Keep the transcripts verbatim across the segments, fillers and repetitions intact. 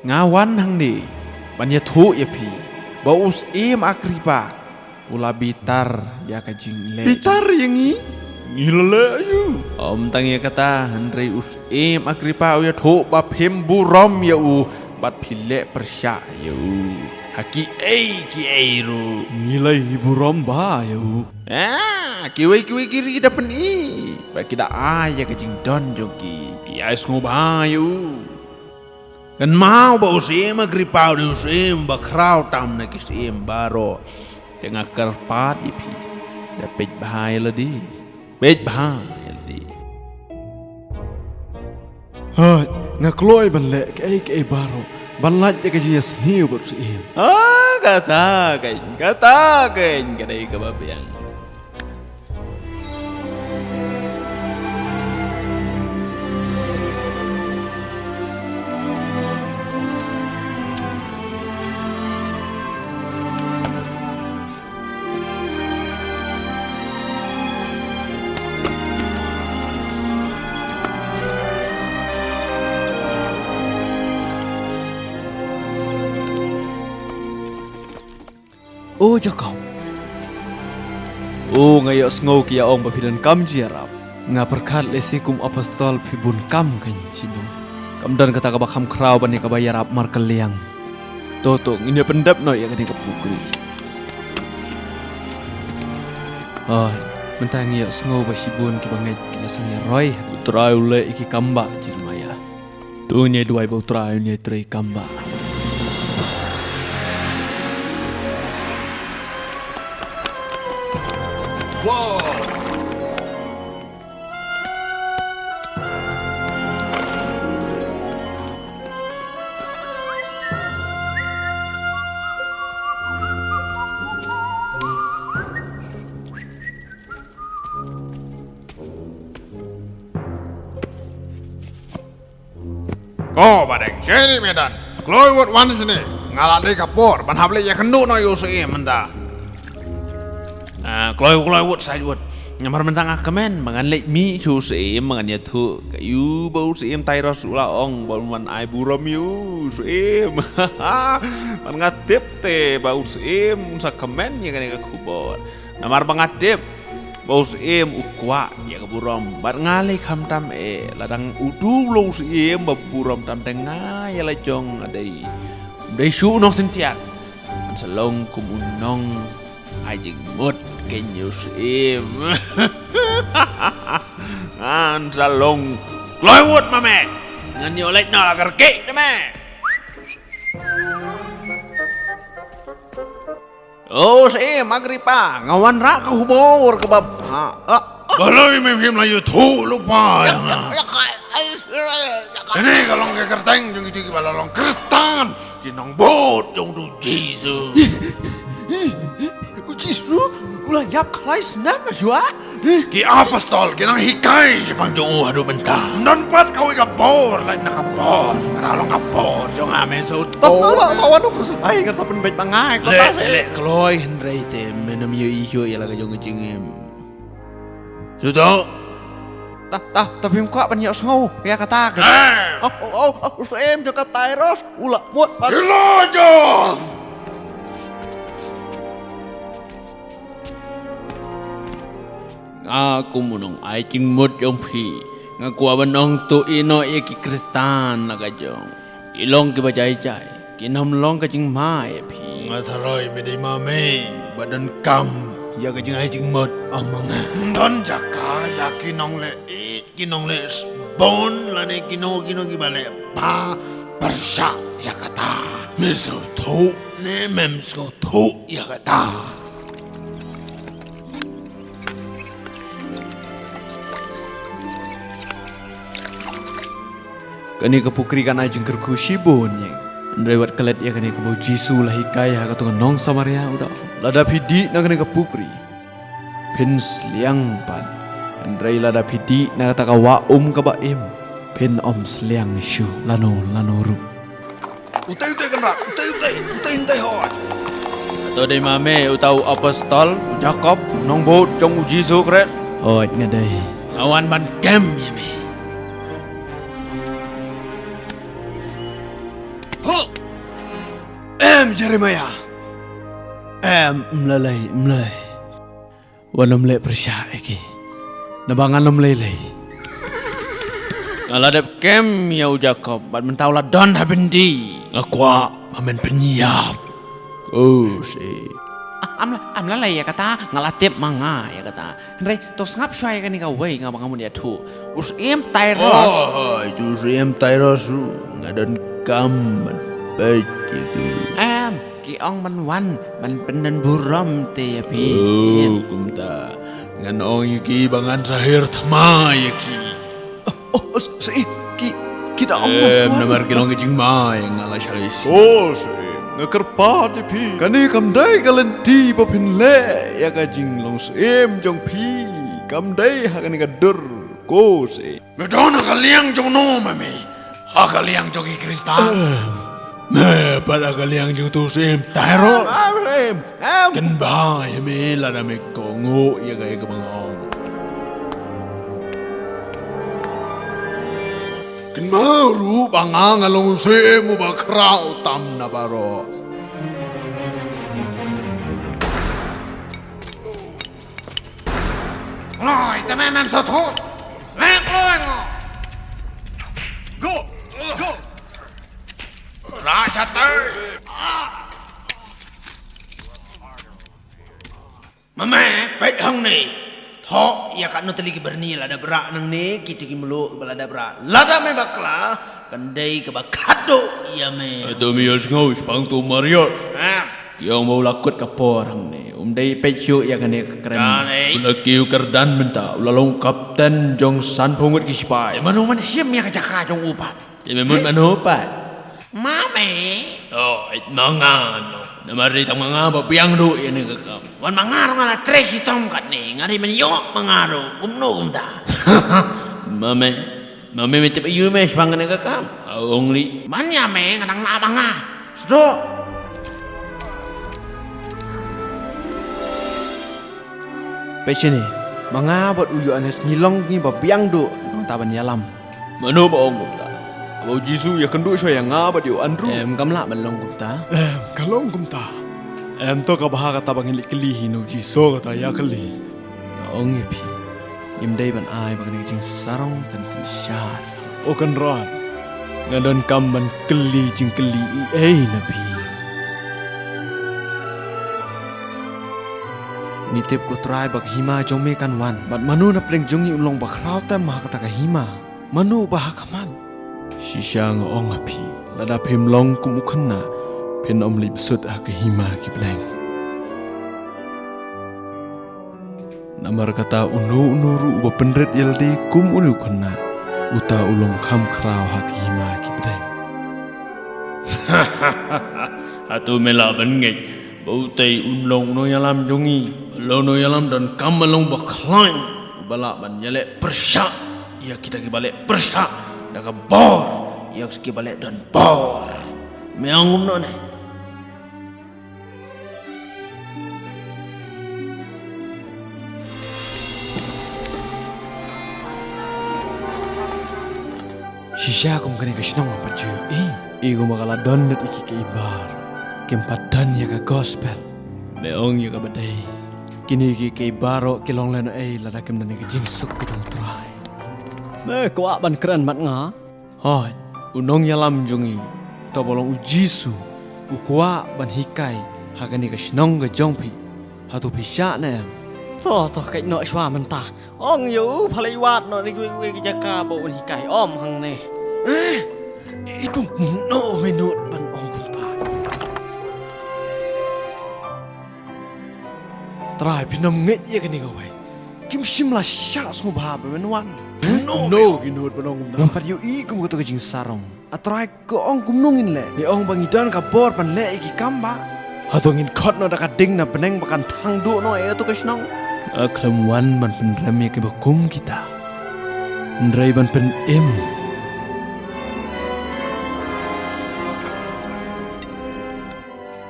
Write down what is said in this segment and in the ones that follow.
Nga wan hangne ban ïathuh ïa phi ba u Syiem Agripa u la bitar ïa ka jingleh. Bitar ïa ngi? Ngi la leh aïu? Ym tang ïa kata, hynrei u Syiem Agripa u ïathuh ba phim burom ïa u bad phi leh pyrshah ïa u ha kiei kiei ruh. Ngi la ïa burom bha ïa u. Ah, kiwei kiwei ki ri da pyni ba ki da ai ïa ka jingdon jong ki. Ïa sngewbha ïa u. Kynmaw ba u Syiem Agripa u dei u syiem ba khraw tam na ki syiem baroh. Te nga kyrpad ïa phi, da peit bha ïa lade. Peit bha ïa lade. Hooid, nga kloi ban leh kaei kaei baroh ban lait ïa ka jingïasniew bad u syiem. Ah, kata kein, kata kein ka dei kaba biang. O Jakob. O, nga ïohsngew ki ïa ong ba phi donkam jingïarap. Nga pyrkhat lehse kum apostol phi bun kam kein shibun. Kam don kata kaba kham khraw ban ïa kaba ïarap markylliang. To to, ngin ïa pyndep noh ïa kane ka pukri. Hooid, mynta ngi ïohsngew ba shibun kiba ngeit ki la sdang ïa roi. U Trai u leh ïa ki kam ba Jeremaïah. To ngin ïa duwai ba U Trai un ïa trei kam ba. Ko Badeng, shane me don. Kloi wut wan shane. Nga la dei ka por ban hap leit ïakynduh noh ïa u Syiem mynta. Ah, kloi, kloi wut, sait wut. Namar mynta nga kmen ba ngan leit mih sha u Syiem, ba ngan ïathuh ïa u ba u Syiem Tyrus u la ong ba un wan ai burom ïa u Syiem. Ba nga tip te ba u Syiem un sa kmen ïa kane ka khubor. Namar ba nga tip ba u Syiem u kwah ïa ka burom, bad nga lei khamtam eh, la dang u tu u long u Syiem ba burom tam te nga ïa la jong nga dei, dei shu u nongsyntiat. Ngan sa long kum u nongai jingmut kein ïa u Syiem. Ngan sa long. Kloi wut ma me. Ngan ïoh leit noh la ka rkik da me. O Syiem Agripa, nga wanrah ka khubor kaba bha. Ah, ah. Balei me phim la ïathuh lypa ïa nga? Kane ka long ka kyrteng jong kito kiba la long Khristan, ki nongbud jong u Jisu. U Jisu u la ïap khlaiñ snem shuwa. Ki apostol ki nang hikai shaphang jong u haduh mynta. Ym don pat kawei ka bor lait na ka bor. Ka la long ka bor jong nga me sngewthuh. To, to, to, to, wan u khuslai, ngan sa pynbeit ma nga. Leh, leh kloi hynrei te men ym ïohi shuh ïa la ka jong ka jingim. Sngewthuh. Ta, ta, ta phim kwah ban ïohsngew ïa kata ka. Eh. Oh, oh, oh, oh, u Syiem jong ka Tyrus u la mut pat. Ïa la jong. Nga kum u nongai jingmut jong phi, nga kwah ban ong to ïehnoh ïa ki Khristan la ka jong. Ki long kiba jai jai, kin ym long ka jingma ïa phi. Nga tharai me dei ma me ba donkam ïa ka jingai jingmut, ym ma nga. Ym don jaka ïa ki nongleh ïeit, ki nongleh sbun lane kino kino kiba leh bha pyrshah ïa kata. Me sngewthuh ne mem sngewthuh ïa kata? Kane ka pukri kan ai jingkyrkhu shibun ïa ngi. Hynrei wat klet ïa kane kaba u Jisu u la hikai ha kato ka nong Samaria, u da ong, lada phi dih na kane ka pukri, phin sliang pat. Hynrei lada phi dih na kata ka wah um kaba im, phin ym sliang shuh lano lano ruh. Utai, utai Kynrad, utai, utai, utai, utai hoi. Hato dei ma me uta u apostol u Jakob, nongbud jong u Jisu Khrist? Hooid, nga dei. Nga wan ban kem ïa me. Ho, Em Jeremiah. Em, ym lei lei, ym lei. Wat nym leh pyrshah ïa ki. Naba ngan nym lei lei. Nga la dep kem ïa u Jakob bad mynta u la don ha byndi. Nga kwah ba men pynïap. Oh, shi. Ah, ym la, ym la lei ïa kata, nga la tip ma nga ïa kata. Hynrei to sngap shuwa ïa kane kawei nga ba nga mut ïathuh. U syiem Tyrus. Oh, hooid, u syiem Tyrus ruh nga donkam ban peit ïa ki. Em, ki ong ban wan ban pyndon burom te ïa phi. Oh, kumta. Ngan ong ïa ki ba ngan sa hiar thma ïa ki. Oh, oh, s-, syiem, ki, ki da ong ban wan. Em, namar ki long ka jingma ïa nga lashai shi. Oh, syiem, nga kyrpad ïa phi. Kane kam dei ka lynti ba phin leh ïa ka jinglong syiem jong phi. Kam dei ha kane ka dur. Ko syiem. Me don ha ka liang jong no ma me? Ha ka liang jong ki Khristan? Em, me pat ha ka liang jong uto u syiem Tyrus? Em, em, em. Kynmaw ïa me lada me kohnguh ïa kaei kaba nga ong. Kynmaw ruh ba nga nga long u syiem uba khraw tam na baroh. Oi, te me mem sotho. Lek lo engo. Go, go. Rashate. Mame, peit hangne. Thoh ïa katno tylli ki byrni la dep rah nangne, kita ki mluh ba la dep rah. Lada me bakla, kan dei kaba khadduh ïa me. Hato me ïohsngew shaphang uto u Marius? Em. Ki ong ba u la kut ka por hangne. Um dei peit shuh ïa kane ka kren. Ka ne? U la kiew kyrdan mynta, u la long kapten jong sanphew ngut ki sipai. Te mano ban shim ïa ka jaka jong u pat? Te me mut mano pat? Ma me. Oh, eit ma nga noh. Namar dei tang ma nga ba biang duh ïa kane ka kam. Wan ma nga ruh nga la trei shitom katne, nga dei ban ïoh ma nga ruh, kumno kumta. Ma me, ma me me tip aiu me shaphang kane ka kam? Ong lei. Ban ïa me nga dang lah ma nga. Sdok. Peit shane, ma nga bad u Ïoannis ngi long ngi ba biang duh, nangta ban ïalam. Mano ba ong kumta? Haba u Jisu ïakynduh shuwa ïa nga bad ïa u Andrew? Em, kam lah ban long kumta. Em, ka long kumta. Em, to kaba ha kata ba ngin leit kylli hi na u Jisu. To kata ïa kylli. Nga ong ïa phi, ngim dei ban ai ba kane ka jingsarong kan synshar. O Kynrad, nga donkam ban kylli jingkylli ei ei na phi. Ngi tip ko Trai ba ka hima jong me kan wan. Bad mano na pdeng jong ngi un long ba khraw tam ha kata ka hima? Mano ba ha khmat? Shisha nga ong ha phi, lada phim long kum u khynnah, phin ym leit bsut ha ka hima ki bneng. Namar kata uno uno ruh uba pynrit ïa lade kum une u khynnah, uta u long kham khraw ha ka hima ki bneng. Hato me lah ban ngeit ba utei un long u nongïalam jong ngi? U long u nongïalam donkam ban long ba khlaiñ, uba lah ban ïaleh pyrshah ïa kita kiba leh pyrshah, da ka bor ïa kita kiba leh don bor. Me ong kumno ne? Shisha kum kane ka shnong pat ju ïohi, i kum ka la don lut ïa ki kei baroh kim pat don ïa ka gospel. Me ong ïa kaba dei, kine ki kei baroh ki long lehnohei lada kim don ïa ka jingsuk ka jong u Trai. Me kwah ban kren mat nga? Hooid, u nongïalam jong ngi, uta ba long u Jisu, u kwah ban hikai ha kane ka shnong ka jong phi. Hato phi shah ne em? To, to, kait noh shuwa mynta. Ong ïa u, pha leit wad noh na kiwei kiwei ki jaka ba un hikai ym hangne. Eh, kumno me nud ban ong kumta? Trai, phin ym ngeit ïa kane kawei. Kim shym la shah sngewbha ba men wan. Kumno ki nud ban ong kumta? Ngam pat ïohi kum kato ka jingsarong. A Trai, ka ong kumno ngin leh? Me ong ba ngi don ka bor ban leh ïa ki kam bah. Hato ngin khot noh da ka ding na bneng ba kan thang duh noh ïa kato ka shnong? Nga khlem wan ban pynrem ïa kiba kum kita, hynrei ban pynim.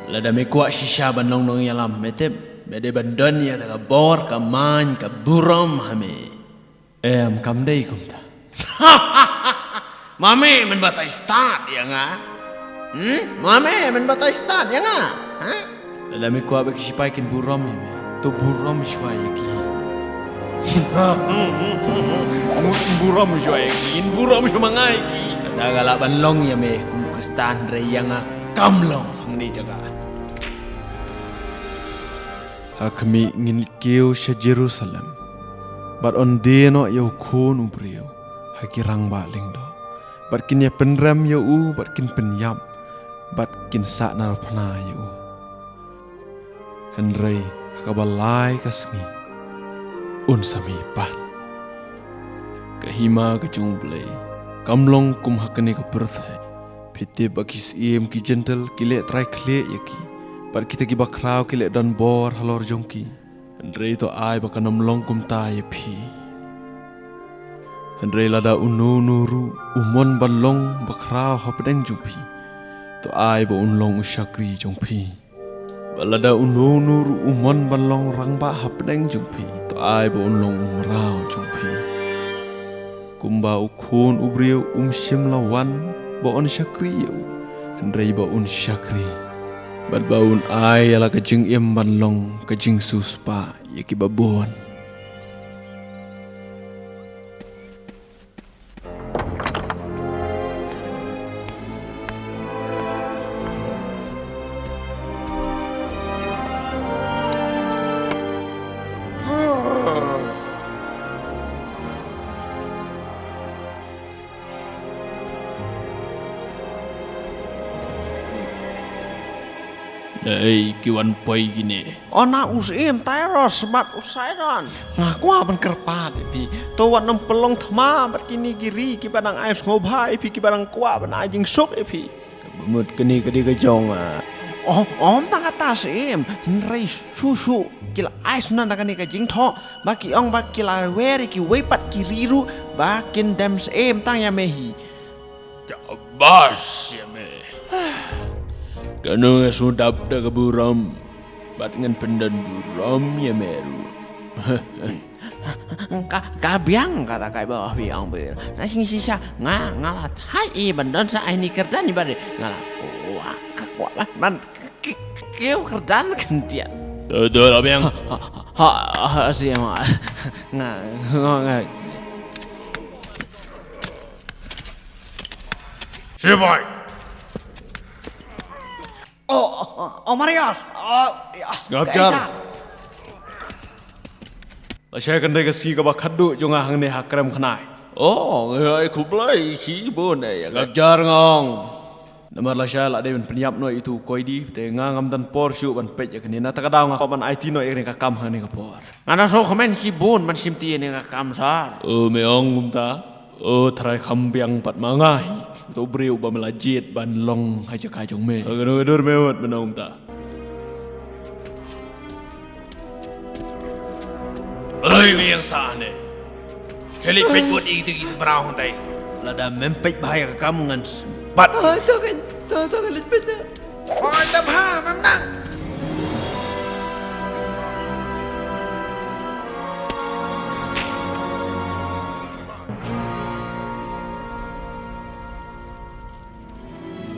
Lada me kwah shisha ban long nongïalam, me tip, me dei ban don ïa kata ka bor, ka main, ka burom ha me. Em, kam dei kumta. Ma me, men batai stad ïa nga. Hmm? Ma me, men batai stad ïa nga. Ha? Lada me kwah ba ki sipai kin burom ïa me, to burom shuwa ïa ki. Burom shuwa ïa ki, burom shuwa ma nga ïa ki. Lada ka lah ban long ïa me kum u Khristan, hynrei ïa nga kam long hangne jaka. Ha khmih, ngin kiew sha Jerusalem, bad yn die noh ïa u Khun u briew ha ki rangbah lyngdoh, bad kin ïa pynrem ïa u, bad kin pynïap, bad kin sahnarphna ïa u. Hynrei ha kaba lai ka sngi un sa mih pat. Ka hima ka jong U Blei kam long kum ha kane ka pyrthei. Phi tip ba ki syiem ki Jentil ki leh trai khlieh ïa ki, bad kita kiba khraw ki leh donbor halor jong ki. Hynrei to ai ba kan ym long kumta ïa phi. Hynrei lada uno uno ruh u mon ban long ba khraw hapdeng jong phi, to ai ba un long u shakri jong phi. Bad lada uno uno ruh u mon ban long rangbah hapdeng jong phi, to ai ba un long u mraw jong phi. Kumba u Khun u briew um shym la wan ba un shakri ïa u, hynrei ba un shakri, bad ba un ai ïa la ka jingim ban long ka jingsiewspah ïa kiba bun. Ei, ki wan poi kine. Ona u syiem Tyrus bad u Sidon. Nga kwah ban kyrpad ïa phi. To wat nym pynlong thma bad kine ki ri kiba dang ai sngewbha ïa phi, kiba dang kwah ban ai jingsuk ïa phi. Ka mut kane ka dei ka jong nga. Oh, ym tang kata syiem. Hynrei shuh shuh ki la ai sngewbha da kane ka jingthoh. Ba ki ong ba ki la wer ïa kiwei pat ki ri ruh ba kin dem syiem tang ïa me hi. Shabash ïa me. Kano nga sngewdap da ka burom, bad ngan pyndon burom ïa me ruh. Ka, ka biang kata kai ba phi ong phi. Na shisha nga, nga la thait i ban don sa ai ni kyrdan ni bad nga la kwah, ka kwah ban, ban ki, ki, kiew kyrdan khyndiat. To, to, la biang. Ha, ha, ha, si ma. Nga, nga, nga. Sipai. Oh, oh, oh, Marius. Oh, ya. Sngap jar. Lashai kan dei ka sngi kaba khadduh jong nga hangne ha krem khnai. Oh, ngi ai khublei shibun eh. Sngap jar nga ong. Namar lashai la dei ban pynïap noh ïa utu u koidi, te nga ngam don por shuh ban peit ïa kane. Na kata ka daw nga kwah ban aiti noh ïa kane ka kam hangne ka por. Nga da sngewkmen shibun ban shimti ïa kane ka kam sir. Oh, me ong kumta. Oh, trai kham biang pat ma nga hi. Uto u briew uba me la jied ban long ha jaka jong me. Kano ka dur me wat me ong kumta. Balei me ïeng sah ne? Khie leit peit wat ïa kito ki mraw hangtai. Lada mem peit bha ïa ka kam ngan sympat. Ah, to kan, to, to kan leit peit da. Hoi, da bha, mem nang.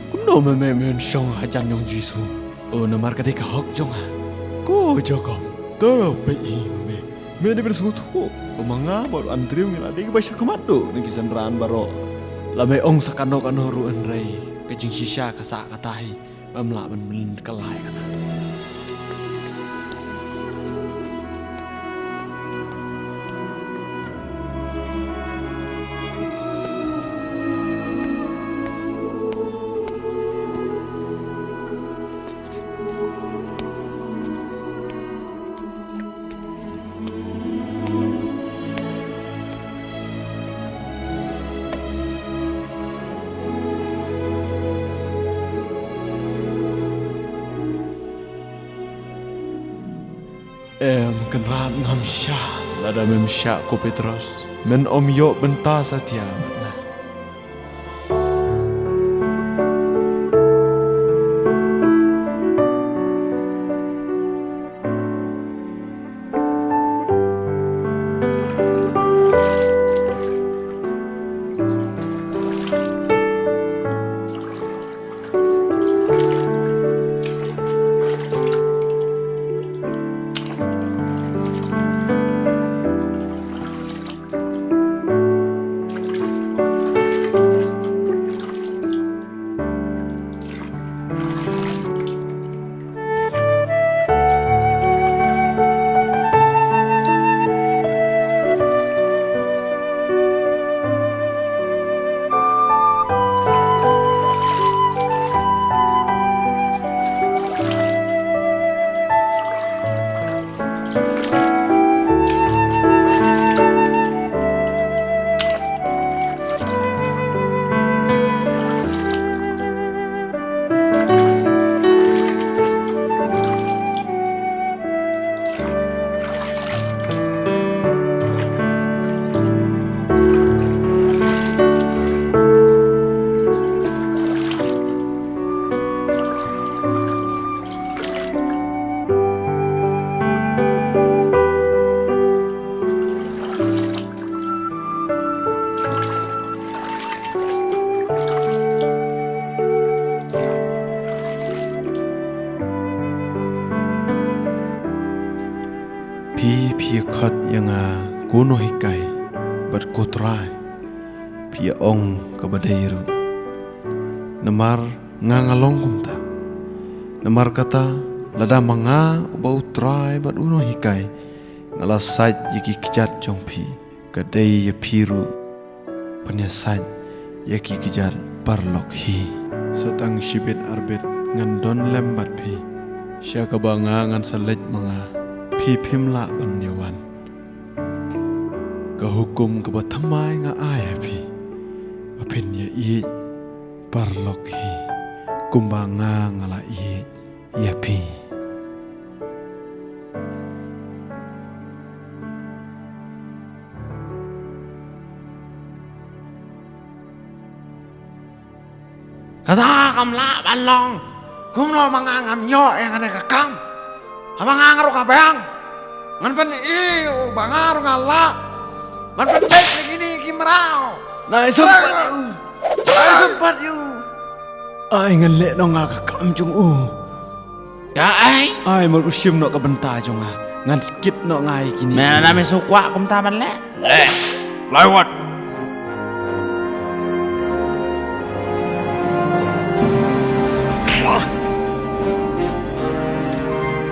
Kumno me, me, men shong hajan jong Jisu? Oh, namar ka dei ka hok jong nga. Ko Jakob, to peit i me. Me dei ban sngewthuh ba ma nga bad u Andrew ngi la dei kiba sha khmat duh na ki synran baroh. La me ong sa kano kano ruh hynrei ka jingshisha ka sah kata hi. Bym lah ban mlien kylla ïa kata. Em, Kynrad, ngam shah. Lada mem shah ko Petros, men ym ïoh bynta satia bad nga. Ïa khot ïa nga ko nonghikai bad ko trai, phi ïa ong kaba dei ruh. Namar nga nga long kumta. Namar kata, lada ma nga uba u trai bad u nonghikai nga la sait ïa ki kjat jong phi, ka dei ïa phi ruh ban ïa sait ïa ki kjat parlok hi. Sa tang shibit arbit ngan don lem bad phi. Sha kaba nga ngan sa leit ma nga, phi phim lah ban ïa wan. Ka hukum kaba thymmai nga ai ha phi, ba phin ïa ïeit parlok hi, kumba nga nga la ïeit ïa phi. Kata kam lah ban long. Kumno ma nga ngam ïoh ïa kane ka kam? Haba nga nga ruh ka biang. Ngan pyn-i u ba nga ruh nga lah ban pynbeit ïa kine ki mraw. Nai sympat ïa u. Nai sympat ïa u. Ai ngan leh noh nga ka kam jong u. Ka ai? Ai, mut u shim noh ka bynta jong nga. Ngan kit noh nga ïa kine. Me na me su kwah kumta ban leh. Leh. Lai wat.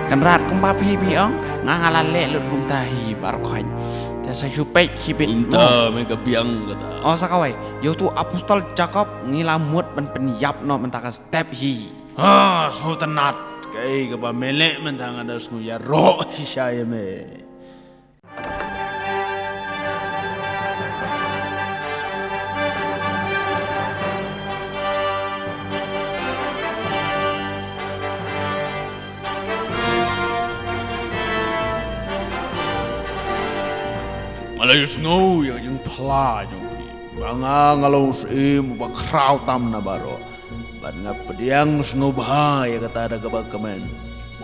Kynrad kumba phi phi ong, nga nga la leh lut kumta hi baroh khoit. Te sa shu peit shibit. Kumta me ka biang kata. Oh, sa kawei. Ïa utu apostol Jakob ngi la mut ban pynïap noh mynta ka step hi. Ha, sngewtynnat. Kaei kaba me leh mynta nga da sngew ïaroh shisha ïa me. Nga la ïohsngew ïa ka jingphla jong phi ba nga nga long u syiem uba khraw tam na baroh. Bad nga pdiang sngewbha ïa kata da kaba kmen.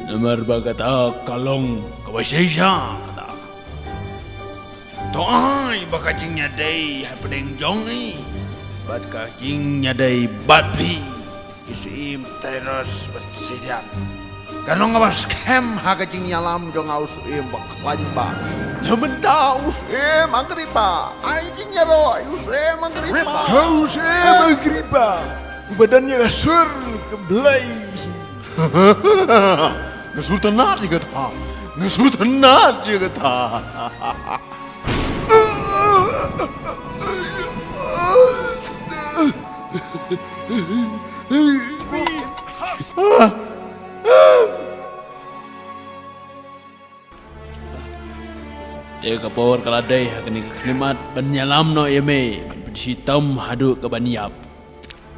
Namar ba kata ka long kaba shisha kata. To ai ba ka jingïadei hapdeng jong ngi bad ka jingïadei bad phi, i syiem Tirus bad Sidon, kan long kaba skhem ha ka jingïalam jong nga u syiem ba khlaiñ ba. Na mynta u syiem Agripa, ai jingïaroh ïa u syiem Agripa. Ha u syiem Agripa, uba don ïa ka sur ka Blei. Nga sngewtynnat ïa kata. Nga sngewtynnat ïa kata. Te ka por ka la dei ha kane ka khlieh mat ban ïalam noh ïa me, ban pynshitom haduh ka ban ïap.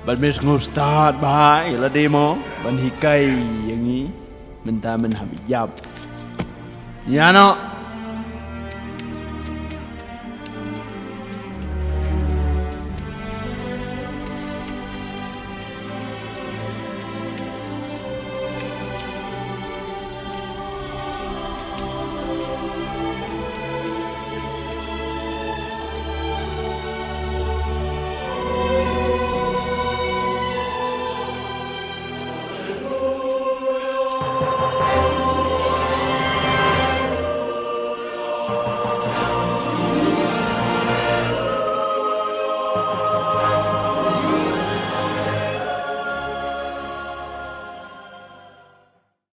Bad me sngewstad bha ïa lade mo ban hikai ïa ngi mynta men hap ïap. Ïa noh.